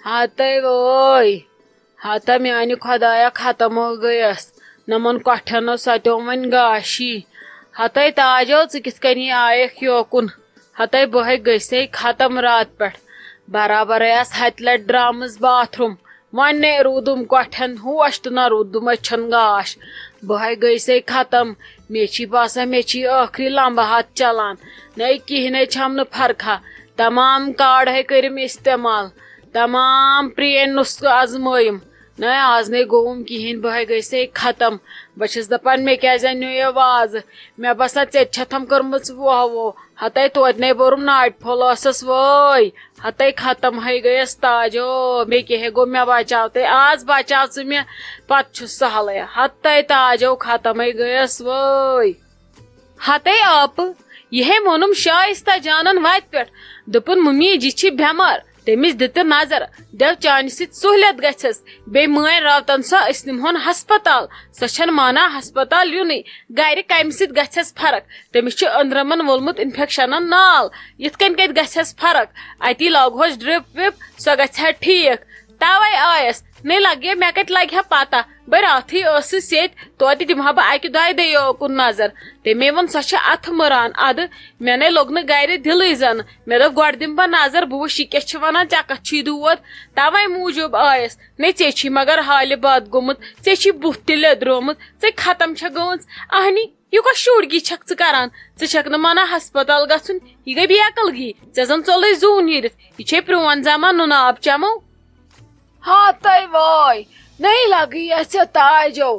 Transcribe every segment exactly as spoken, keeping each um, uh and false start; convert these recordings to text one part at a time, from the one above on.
ہتے وٲے، ہتا میانہِ خۄدایا، ختم ہو گٔیَس۔ نمن کۄٹھٮ۪ن اوس ستیوم وۄنۍ گاشی۔ ہتے تاجو، ژٕ کِتھ کٔنی آیکھ یوکُن؟ ہتے بہے گٔژھے ختم راتہٕ پٮ۪ٹھ۔ برابرے آس ہتہِ لٹہِ درامٕژ باتھ روٗم۔ وۄنۍ نے روٗدُم کۄٹھٮ۪ن ہوش تہٕ نہ روٗدُم أچھن گاش۔ بہے گٔژھے ختم۔ مےٚ چھی باسان، مےٚ چھی ٲخری لمبہٕ ہتھ چلان۔ نے کِہیٖنۍ چھم نہٕ فرقہ۔ تمام کارڈ ہے کٔرِم استعمال۔ تمام پرٛٲنۍ نُسخہٕ آزمٲیِم۔ نہ، آز نے گوٚوُم کِہیٖنۍ، بہٕ ہے گٔیسے ختم۔ بہٕ چھَس دَپان، مےٚ کیٛازِ اَنیو یہِ وازٕ؟ مےٚ باسان، ژےٚ تہِ چھَتھ ہم کٔرمٕژ ووہ ووہ۔ ہَتَے توتہِ نے بوٚرُم ناٹہِ پھوٚل ٲسَس وٲے۔ ہَتَے ختم ہے گٔیَس تاجو۔ مےٚ کیٛاہ ہے گوٚو، مےٚ بچاو تہٕ آز بچاو ژٕ مےٚ، پَتہٕ چھُ سہلٕے۔ ہَتَے تاجو، ختم ہے گٔیَس وٲے۔ ہتے آپہٕ، یِہے ووٚنُم شایستہ جانن وتہِ پٮ۪ٹھ۔ دوٚپُن، مُمی جی چھِ بٮ۪مار، تٔمِس دِ تہٕ نظر، دٮ۪و چانہِ سۭتۍ سہوٗلیت گژھٮ۪س۔ بیٚیہِ مٲنۍ راوتن سۄ، أسۍ نِمہون ہسپتال۔ سۄ چھَنہٕ مانان ہسپتال یُنٕے۔ گرِ کمہِ سۭتۍ گژھٮ۪س فرق؟ تٔمِس چھُ أنٛدرمن وولمُت انفیکشنن نال۔ یِتھ کٔنۍ کتہِ گژھٮ۪س فرق؟ اتی لاگہوس ڈرپ وپ، سۄ گژھِ ہا ٹھیٖک۔ توے آیس۔ نے لگے، مےٚ کتہِ لگہِ ہا پتہ؟ بہٕ راتھٕے ٲسٕس ییٚتہِ، توتہِ دِمہٕ ہا بہٕ اکہِ دۄیہِ دۄہہِ یوکُن نظر۔ تٔمے ووٚن، سۄ چھِ اتھٕ مُران ادٕ۔ مےٚ نے لوٚگ نہٕ گرِ دِلٕے زن۔ مےٚ دوٚپ، گۄڈٕ دِمہٕ بہٕ نظر، بہٕ وٕچھِ، یہِ کیٛاہ چھِ ونان، ژےٚ کتھ چھُے دود؟ توے موٗجوٗب آیس۔ نے ژےٚ چھی مگر حالہِ بد گوٚمُت، ژےٚ چھی بُتھ تہِ لیٚدرومُت، ژےٚ ختم چھےٚ گٔمٕژ۔ اہنی، یہِ کۄس شُرگی چھکھ ژٕ کران؟ ژٕ چھکھ نہٕ مانان ہسپتال گژھُن، یہِ گٔے بے عقلگی۔ ژےٚ زن ژوٚلُے زوٗ نیٖرِتھ، یہِ چھے پرون زمانہٕ، نُنہٕ آب چمو۔ ہتے وٲے، نے لگی ژےٚ تاجو۔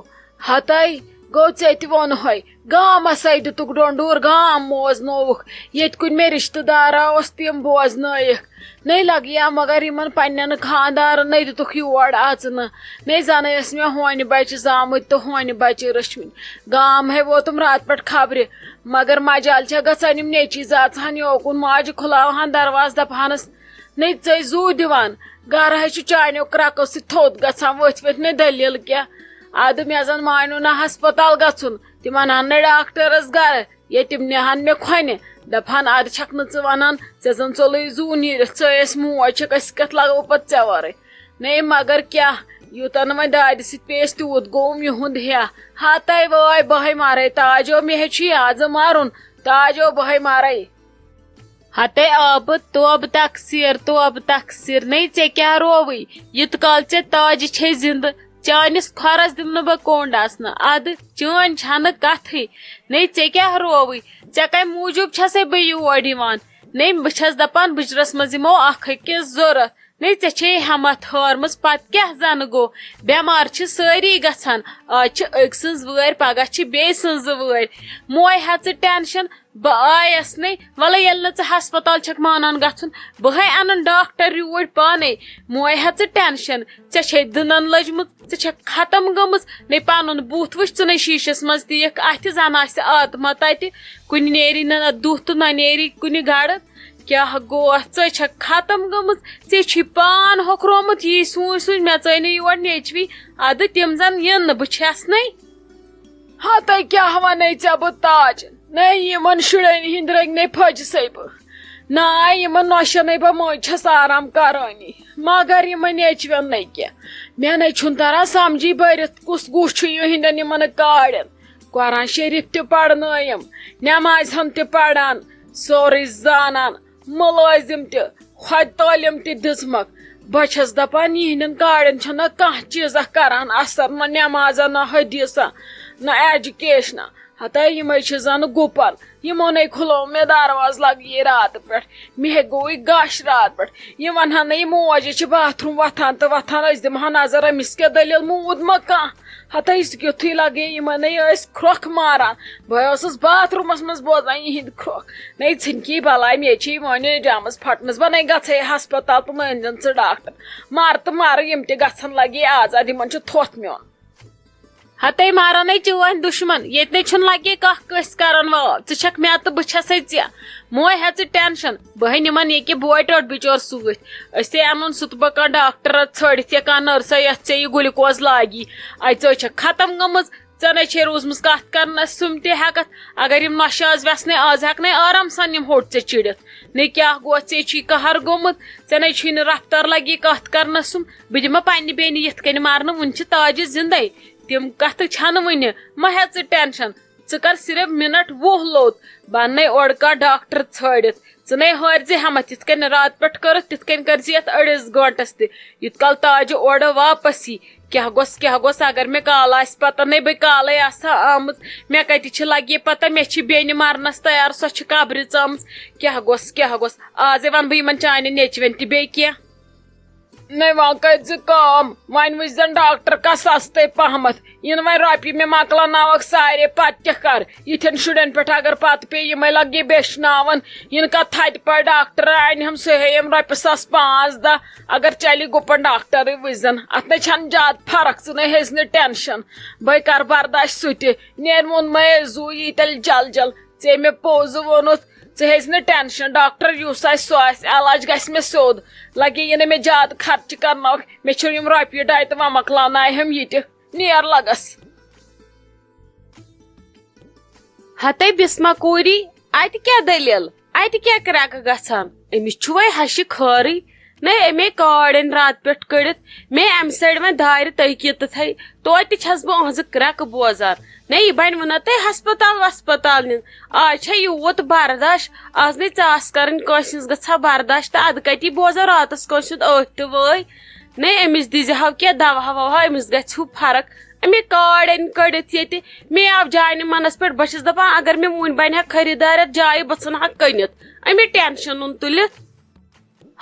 ہتے گوٚو، ژےٚ تہِ ووٚنہے، گامس ہے دِتُکھ ڈۄنڈوٗر، گام موزنووُکھ۔ ییٚتہِ کُنہِ مےٚ رشتہٕ دارا اوس، تِم بوزنٲیِکھ۔ نے لگیا مگر یِمن پننٮ۪ن خاندارن نے دِتُکھ یور اژنہٕ۔ نے زنہٕ ٲسۍ مےٚ ہونہِ بچہِ زامٕتۍ تہٕ ہونہِ بچہِ رٔچھمٕتۍ۔ گام ہے ووتُم راتہٕ پٮ۪ٹھ خبرِ، مگر مجال چھا گژھان یِم نیچی زاژہن یوکُن، ماجہِ کھُلاوہن دروازٕ، دپہانس، نے ژٔے زُو دِوان، گرٕ ہے چھُ چانیو کرٛکو سۭتۍ تھوٚد گژھان، ؤتھۍ ؤتھۍ نے دٔلیٖل کیٛاہ؟ ادٕ مےٚ زن مانیو نہ ہسپتال گژھُن، تِم انہن نے ڈاکٹرس گرٕ، ییٚتہِ تِم نِہن مےٚ کھۄنہِ، دپہن، ادٕ چھکھ نہٕ ژٕ ونان، ژےٚ زن ژوٚلُے زُو نیٖرِتھ، ژٔے اَسہِ موج چھکھ، أسۍ کتھ لگو پتہٕ ژےٚ ورٲے؟ نے مگر کیٛاہ، یوٗتاہ نہٕ وۄنۍ دادِ سۭتۍ پیٚیس تیوٗت گوٚوُم یِہُنٛد ہیا۔ ہتے وٲے، بہے مارے تاجو، مےٚ ہے چھُ یہِ آزٕ مرُن، تاجو بہے مارے۔ ہتے آبہٕ، توبہٕ تقصیر، توبہٕ تقصیر۔ نے ژےٚ کیٛاہ رووٕے؟ یوٗت کال ژےٚ تاجہِ چھے زِندٕ، چانِس کھۄرس دِمہٕ نہٕ بہٕ کونڈ آسنہٕ۔ ادٕ چٲنۍ چھنہٕ کتھٕے۔ نے ژےٚ کیٛاہ رووٕے؟ ژےٚ کمہِ موٗجوٗب چھسے بہٕ یور یِوان؟ نے بہٕ چھس دپان، بُجرس منٛز یِمو اکھ أکِس ضرورت۔ نے ژےٚ چھے ہٮ۪متھ ہٲرمٕژ، پتہٕ کیٛاہ زنہٕ گوٚو؟ بٮ۪مار چھِ سٲری گژھان، آز چھِ أکۍ سٕنٛز وٲرۍ، پگاہ چھِ بیٚیہِ سٕنٛز وٲرۍ۔ موے ہٮ۪ژٕ ٹینشن، بہٕ آیس نے، وَلہٕ ییٚلہِ نہٕ ژٕ ہسپتال چھکھ مانان گژھُن، بہٕ ہے اَنن ڈاکٹر یوٗرۍ پانے۔ موے ہٮ۪ژٕ ٹینشن، ژےٚ چھے دٕنن لٔجمٕژ، ژٕ چھکھ ختم گٔمٕژ، نے پنُن بُتھ وٕچھ ژٕ نے شیٖشس منٛز تیٖکھ اَتھِ، زن آسہِ آتما تتہِ، کُنہِ نیری نہٕ نہ دُہ تہٕ نہ نیری کُنہِ گڑٕ۔ کیٛاہ گوٚو اتھ؟ ژٕ چھکھ ختم گٔمٕژ، ژےٚ چھی پان ہۄکھرومُت یی سوٗنچ سوٗنچ، مےٚ ژٲے نہٕ یور نیچوی، ادٕ تِم زن یِن نہٕ، بہٕ چھس نے۔ ہتے کیٛاہ ونے ژےٚ بہٕ تاج؟ نے یِمن شُرٮ۪ن ہٕنٛدۍ رٔنگۍ نے پھٔجسے بہٕ۔ ناے یِمن نۄشن نے بہٕ مٔنٛزۍ چھَس آرام کرٲنی۔ مگر یِمن نیچوٮ۪ن نے کینٛہہ۔ مےٚ نے چھُنہٕ تران سمجھی بٔرِتھ کُس گُہہ چھُ یِہنٛدٮ۪ن یِمن کارٮ۪ن۔ قرآن شریف تہِ پرنٲیِم، نمازِ ہن تہِ پران، سورُے زانان۔ مُلٲزِم تہِ، خۄدِ تعلیٖم تہِ دِژمَکھ۔ بہٕ چھَس دَپان، یِہِنٛدٮ۪ن کارٮ۪ن چھَنہٕ کانٛہہ چیٖزا کَران اَثر، نہ نٮ۪مازا، نہ حدیٖثا، نہ ایجوکیشنا۔ ہَتاے یِمَے چھِ زَنہٕ گُپَن۔ یِمو نے کھُلوو مےٚ دروازٕ لَگہٕ یہِ راتہٕ پٮ۪ٹھ۔ مےٚ ہے گوٚوُے غش راتہٕ پٮ۪ٹھ۔ یِم وَنہٕ ہَن نہٕ، یہِ موج چھِ باتھ روٗم وۄتھان تہٕ وۄتھان، أسۍ دِمہٕ ہَن نظر، أمِس کیٛاہ دٔلیٖل، موٗد ما کانٛہہ؟ ہتہٕ أسۍ کیُتھُے لگے یِمن نے ٲسۍ کھرٛۄکھ ماران۔ بہٕ ٲسٕس باتھ روٗمس منٛز بوزان یِہِنٛدۍ کھرٛۄکھ۔ نے ژھٕنکی بلاے، مےٚ چھِ یِمن جامس پھٹمٕژ، بہٕ نے گژھے ہسپتال تہٕ مٲنۍزٮ۪ن ژٕ ڈاکٹر۔ مر تہٕ مر، یِم تہِ گژھن لگے آزاد، یِمن چھُ تھوٚتھ میون۔ ہتے ماران ہے چٲنۍ دُشمن، ییٚتہِ نے چھُنہٕ لگے کانٛہہ کٲنٛسہِ کرن وٲو۔ ژٕ چھکھ مےٚ تہٕ بہٕ چھسے ژےٚ۔ موے ہیٚژٕ ٹینشن، بہٕ ہے نِمن ییٚکیٛاہ بوے ٹوٚٹ بِچور سۭتۍ۔ أسۍ ہے اَنُن سُہ تہٕ بہٕ کانٛہہ ڈاکٹر ژھٲڑِتھ یا کانٛہہ نٔرسا یۄس ژےٚ یہِ گلوکوز لاگی۔ اَتہِ ژٕ چھَکھ ختم گٔمٕژ، ژےٚ نے چھے روٗزمٕژ کتھ کرنس سُم تہِ ہٮ۪کتھ۔ اگر یِم نۄشہِ آز وٮ۪ژھنے، آز ہٮ۪کنے آرام سان یِم ہوٚٹ ژےٚ چِڑِتھ۔ نے کیٛاہ گوٚو، ژےٚ چھُے قہر گوٚمُت، ژےٚ نے چھُے نہٕ رفتار لگی کتھ کرنس سُم۔ بہٕ دِمہ پننہِ بیٚنہِ یِتھ کٔنۍ مارنہٕ، وُنہِ چھِ تاجہِ زندے، تِم کتھٕ چھنہٕ وُنہِ۔ مہ ہےٚ ژٕ ٹینشن، ژٕ کر صرف منٹ وُہ لوٚت، بہٕ اننے اورٕ کانٛہہ ڈاکٹر ژھٲنٛڈِتھ۔ ژٕ نے ہٲرۍ زِ ہمت، یِتھ کٔنۍ راتہٕ پٮ۪ٹھ کٔرٕتھ، تِتھ کٔنۍ کٔرۍ زِ یتھ أڑِس گٲنٹس تہِ۔ یوٗت کال تاجہِ اورٕ واپس یی، کیٛاہ گوٚژھ، کیٛاہ گوٚژھ، اگر مےٚ کالہٕ آسہِ پتہ، نے بہٕ کالے آسہٕ ہا آمٕژ، مےٚ کتہِ چھِ لگہِ پتہ، مےٚ چھِ بیٚنہِ مرنس تیار، سۄ چھِ قبرِ ژامٕژ۔ کیٛاہ گوٚژھ، کیٛاہ گوٚژھ، آزے ونہٕ بہٕ یِمن چانٮ۪ن نیٚچوٮ۪ن تہِ بیٚیہِ کینٛہہ۔ نے وۄنۍ کٔرۍ زِ کٲم، وۄنۍ وٕچھ زن ڈاکٹر کانٛہہ سستَے پہمتھ، یِنہٕ وۄنۍ رۄپیہِ مےٚ مۄکلاوناوکھ سارے، پتہٕ کیٛاہ کر؟ یِتھٮ۪ن شُرٮ۪ن پٮ۪ٹھ اگر پتہٕ پیٚیہِ یِمے لگہِ بیٚچھناوان، یِنہٕ کانٛہہ تھدِ پٲٹھۍ ڈاکٹر انہِ ہم، سُہ ہیٚیِم رۄپیہِ ساس پانٛژھ دہ، اگر چلی گُپن ڈاکٹرٕے وٕچھ زن۔ اتھ نے چھنہٕ زیادٕ فرق، ژٕ نے ہیٚز نہٕ ٹینشن، بے کر برداش سُہ تہِ۔ نیر ووٚن مے زُو یی تیٚلہِ جل جل، ژےٚ مےٚ پوٚز ووٚنُتھ، ژٕ ہیٚز نہٕ ٹینشن، ڈاکٹر یُس آسہِ سُہ آسہِ، علاج گژھِ مےٚ سیوٚد، لگے یہِ نہٕ مےٚ زیادٕ خرچہٕ کرناوکھ، مےٚ چھُ یِم رۄپیہِ ڈاے تہٕ وۄنۍ مۄکلاوناے ہم یہِ تہِ۔ نیر لگس۔ ہتے بسمہ کوٗری، اتہِ کیٛاہ دٔلیٖل؟ اتہِ کیٛاہ کرٛٮ۪کہٕ گژھان؟ أمِس چھُ وۄنۍ ہشہِ خٲرٕے۔ نے، أمے کارڈ أنۍ راتہٕ پٮ۪ٹھ کٔڑِتھ۔ مے امہِ سایڈ وۄنۍ دارِ تٔکیہِ تہٕ تھے، توتہِ تہِ چھس بہٕ أہنٛزٕ کرٛٮ۪کہٕ بوزان۔ نے، یہِ بنہِ وُنہ تۄہہِ ہسپتال وسپتال نیُن؟ آز چھےٚ یوٗت برداش، آز نے ژاس کرٕنۍ کٲنٛسہِ ہٕنٛز گژھا برداش، تہٕ ادٕ کتی بوزو راتس کٲنٛسہِ ہُنٛد ٲٹھ تہٕ وٲے۔ نے، أمِس دیٖزِ ہاو کینٛہہ دوا ووا، أمِس گژھِ ہُہ فرق۔ أمے کارڈ أنۍ کٔڑِتھ ییٚتہِ، مے آو جانہِ منس پٮ۪ٹھ، بہٕ چھس دپان اگر مےٚ وُنۍ بنہِ ہا خریٖدار یتھ جایہِ، بہٕ ژھٕنہٕ ہا کٕنِتھ۔ أمے ٹینشن نُن تُلِتھ۔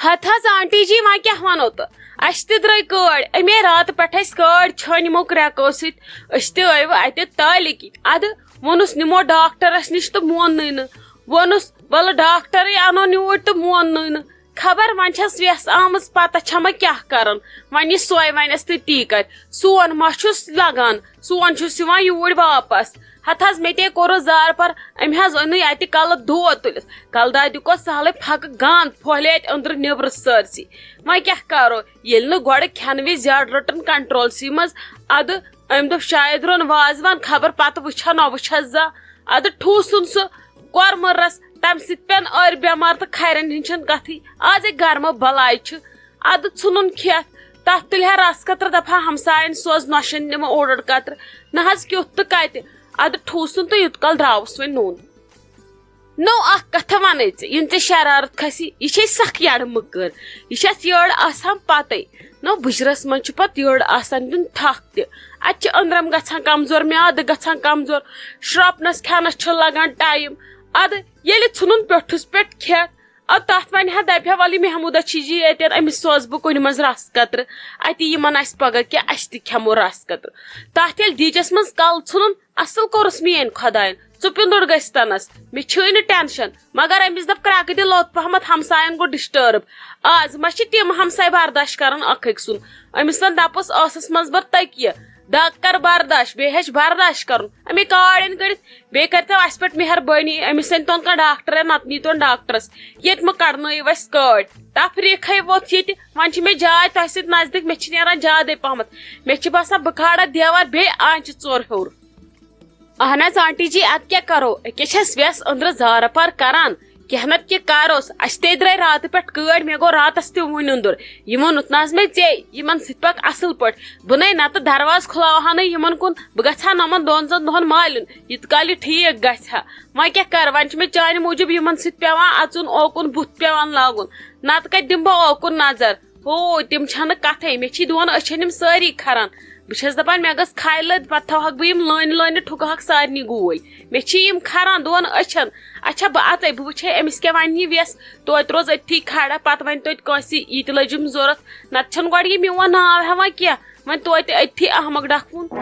ہتہٕ حظ آنٹی جی، وۄنۍ کیٛاہ ونو تہٕ؟ اسہِ تہِ درٛاے کٲڑۍ، اَمے راتہٕ پٮ۪ٹھ اسہِ کٲڑۍ چھٲنۍ یِمو کرٛٮ۪کو سۭتۍ۔ أسۍ تہِ ٲیوٕ اتہِ تالہِ کِتۍ۔ ادٕ ووٚنُس نِمو ڈاکٹرس نِش تہٕ موننٕے نہٕ۔ ووٚنُس، ولہٕ ڈاکٹرٕے انو نیوٗرۍ تہٕ موننٕے نہٕ۔ خبر وۄنۍ چھس وٮ۪س آمٕژ، پتہ چھمہ کیٛاہ کرن۔ وۄنۍ یہِ سۄے ونٮ۪س تہٕ تی کرِ۔ سون ما چھُس لگان؟ سون چھُس یِوان یوٗرۍ واپس۔ ہتہٕ حظ مےٚ تے کوٚرُس زارٕ پار، أمۍ حظ أنٕے اتہِ کلہٕ دود تُلِتھ۔ کلہٕ دادِ کوٚر سہلٕے پھکہٕ گانٛد، پھۄہلیتہِ أنٛدرٕ نیٚبرٕ سٲرسٕے۔ وۄنۍ کیٛاہ کرو، ییٚلہِ نہٕ گۄڈٕ کھٮ۪نہٕ وِزِ زیادٕ رٔٹٕن کنٹرولسٕے منٛز، ادٕ أمۍ دوٚپ شاید روٚن وازوان، خبر پتہٕ وٕچھا نہ وٕچھس زا۔ ادٕ ٹھوٗسُن سُہ کۄرمہٕ رس، تمہِ سۭتۍ پٮ۪ن أرۍ بٮ۪مار تہٕ کھرٮ۪ن ہٕنٛز چھنہٕ کتھٕے۔ آزے گرمہٕ بلاے چھِ۔ ادٕ ژھُنُن کھٮ۪تھ، تتھ تُلہِ ہا رس قطرٕ، دپہٕ ہا ہمساین سوز نۄشن نِمہٕ اوٚڑ اوٚڑ قطرٕ۔ نہ حظ کیُتھ تہٕ کتہِ، ادٕ ٹھوٗسُن تہٕ یوٗت کال درٛاوُس وۄنۍ نوٚن۔ نٔو اکھ کتھا ونے ژےٚ، یِم ژےٚ شرارت کھسی، یہِ چھے سخ یڑٕ مٕکٕر، یہِ چھس یٔڑ آسان پتے۔ نٔو بُجرس منٛز چھُ پتہٕ یٔڑ آسان دیُن تھکھ تہِ، اتہِ چھِ أنٛدرم گژھان کمزور، میادٕ گژھان کمزور، شرٛاپنس کھٮ۪نس چھُ لگان ٹایم۔ ادٕ ییٚلہِ ژھُنُن پیوٚٹھُس پٮ۪ٹھ کھٮ۪تھ، ادٕ تتھ ونہِ ہا، دپہِ ہا، ولہٕ محمودس چھِ یی ییٚتٮ۪ن، أمِس سوزٕ بہٕ کُنہِ منٛز رس قطرٕ، اتی یِمن اسہِ پگاہ کینٛہہ، اسہِ تہِ کھٮ۪مو رس قطرٕ۔ تتھ ییٚلہِ دیٖچس منٛز کل ژھُنُن، اصل کوٚرُس میٲنۍ خۄداین، ژٕ پیوٚندُر گٔژھۍ تنس، مےٚ چھُے نہٕ ٹینشن، مگر أمِس دپ کرٛٮ۪کہٕ دِ لوٚت پہمتھ، ہمساین گوٚو ڈسٹرب۔ آز ما چھِ تِم ہمساے برداش کران اکھ أکۍ سُنٛد؟ أمِس زن دپُس ٲسس منٛز بر تٔکیہِ، دگ کر برداش، بیٚیہِ ہیٚچھ برداش کرُن۔ أمے کارڈ أنۍ کٔڑِتھ، بیٚیہِ کٔرۍتو اسہِ پٮ۪ٹھ مہربٲنی، أمِس أنۍتون کانٛہہ ڈاکٹر یا نتہٕ نیٖتون ڈاکٹرس، ییٚتہِ مہ کڑنٲیِو اسہِ کٲڑۍ۔ تفریٖقے ووٚتھ ییٚتہِ، وۄنۍ چھِ مےٚ جاے تۄہہِ سۭتۍ نزدیٖک، مےٚ چھِ نیران زیادے پہمتھ، مےٚ چھِ باسان بہٕ کھالہٕ اتھ دیوار بیٚیہِ آنچہِ ژور ہیوٚر۔ اہن حظ آنٹی جی، ادٕ کیٛاہ کرو؟ أکے چھس وٮ۪س أنٛدرٕ زارٕ پار کران، کینٛہہ نتہٕ کینٛہہ کروس۔ اسہِ تے درٛاے راتہٕ پٮ۪ٹھ کٲڑۍ، مےٚ گوٚو راتس تہِ وُنہِ اُنٛدُر۔ یہِ ووٚنُتھ نہ حظ مےٚ ژےٚ، یِمن سۭتۍ پکھ اصل پٲٹھۍ۔ بہٕ نے نتہٕ دروازٕ کھُلاوہا نہٕ یِمن کُن، بہٕ گژھٕ ہا نۄمن دۄن ژۄن دۄہن مالِیُن، ییٖتِس کال یہِ ٹھیٖک گژھِ ہا۔ وۄنۍ کیٛاہ کرٕ، وۄنۍ چھُ مےٚ چانہِ موٗجوٗب یِمن سۭتۍ پٮ۪وان اژُن اوکُن، بُتھ پٮ۪وان لاگُن، نتہٕ کتہِ دِمہٕ بہٕ اوکُن نظر؟ ہو، تِم چھنہٕ کتھے، مےٚ چھی دۄن أچھن یِم سٲری کھران۔ بہٕ چھس دپان، مےٚ گٔژھ کھالہِ لٔدۍ، پتہٕ تھاوہکھ بہٕ یِم لٲنہِ لٲنہِ، ٹھُکہکھ سارنٕے گوٗلۍ۔ مےٚ چھی یِم کھران دۄن أچھن۔ اچھا، بہٕ اژے، بہٕ وٕچھے أمِس کیٛاہ ونہِ یہِ وٮ۪س۔ توتہِ روز أتھی کھڑا، پتہٕ ونہِ توتہِ کٲنٛسہِ ییٖتہِ لٔجِم ضوٚرتھ۔ نتہٕ چھنہٕ گۄڈٕ یہِ میون ناو ہٮ۪وان کینٛہہ۔ وۄنۍ توتہِ أتھی احمق ڈکھ وُن۔